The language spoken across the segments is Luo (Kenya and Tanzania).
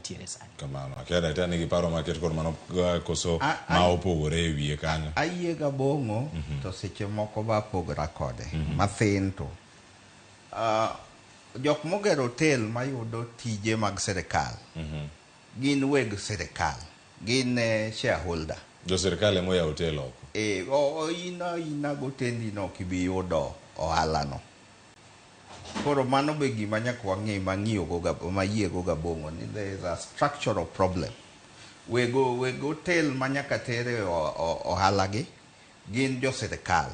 mantiere sani. Kamano. Akia daktari nigi paro maket kod mano koso ma opogore e wiye kanyo. Ayie gabong'o to seche moko ba pogora kode mathin to jok mogero hotel mayudo tije mag sirikal gin weg sirikal, gin shareholder. Jo sirikal ema oyawo hotel oko. E, in aina gotendi no ok ibi yudo ohala no. Koro mano be gima nyaka wang'e mang'iyo go mayie go gabong'o ni there is a structural problem. Weg hotel ma nyaka tere ohala gi gin jo sirikal.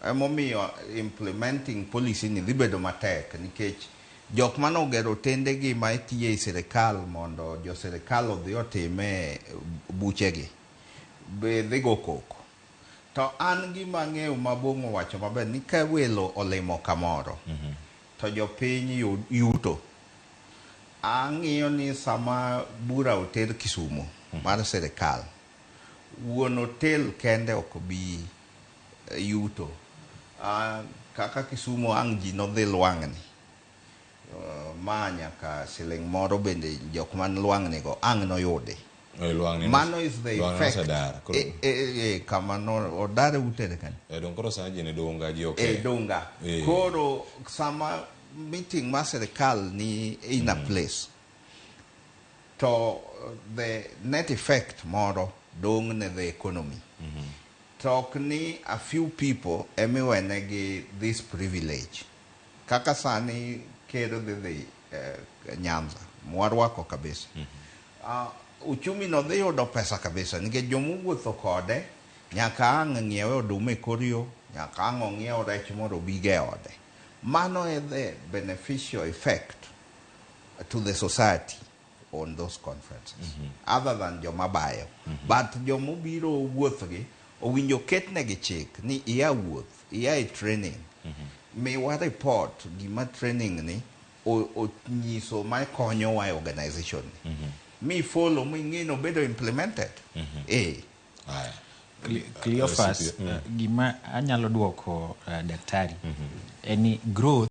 Emomiyo implementing policy ni dhi bedo matek nikech jok manogero otende gi ma tiyo e sirikal mondo jo sirikal odhi otime buchegi be dhi go koko. To an gima ang'eyo ma Bong'o wacho maber ni ka welo olimo kamoro to jopiny yuto. Ang'iyo ni sama bura oter Kisumu mar sirikal, wuon hotel kende ok bi yuto. Kaka Kisumu ang' ji nodhi lwang'ni. Ma nyaka siling moro bende jok man lwang'ni go ang' noyudi. Mano is the effect. Osedar. Koro E, kama no odar e utere kanyo. Dong koro sani ji ni dunga ji ok. E dunga. Koro sama meeting mar sirikal ni in a place to the net effect moro dong' ne the economy. To ok ni a few people emiwenegi this privilege. Kaka sani ker dhi Nyanza, mwarwako kabisa. Uchumi no dhi yudo pesa kabisa nikech jomowuotho kode nyaka ang' ng'iewe oduma e kor yo, nyaka ang' ong'iew rech mondo obige e ode. Mano e the beneficial effect to the society on those conferences other than joma bayo. But jomobiro wuothgi owinjo ketnegi chik ni iya wuoth, iya e training, miwa report gima training ni onyiso ma konyowa e organization ni. Mi follow ming'e ni obedo implemented. Aya. Cleophas, Recipe, gima anyalo duoko daktari en ni growth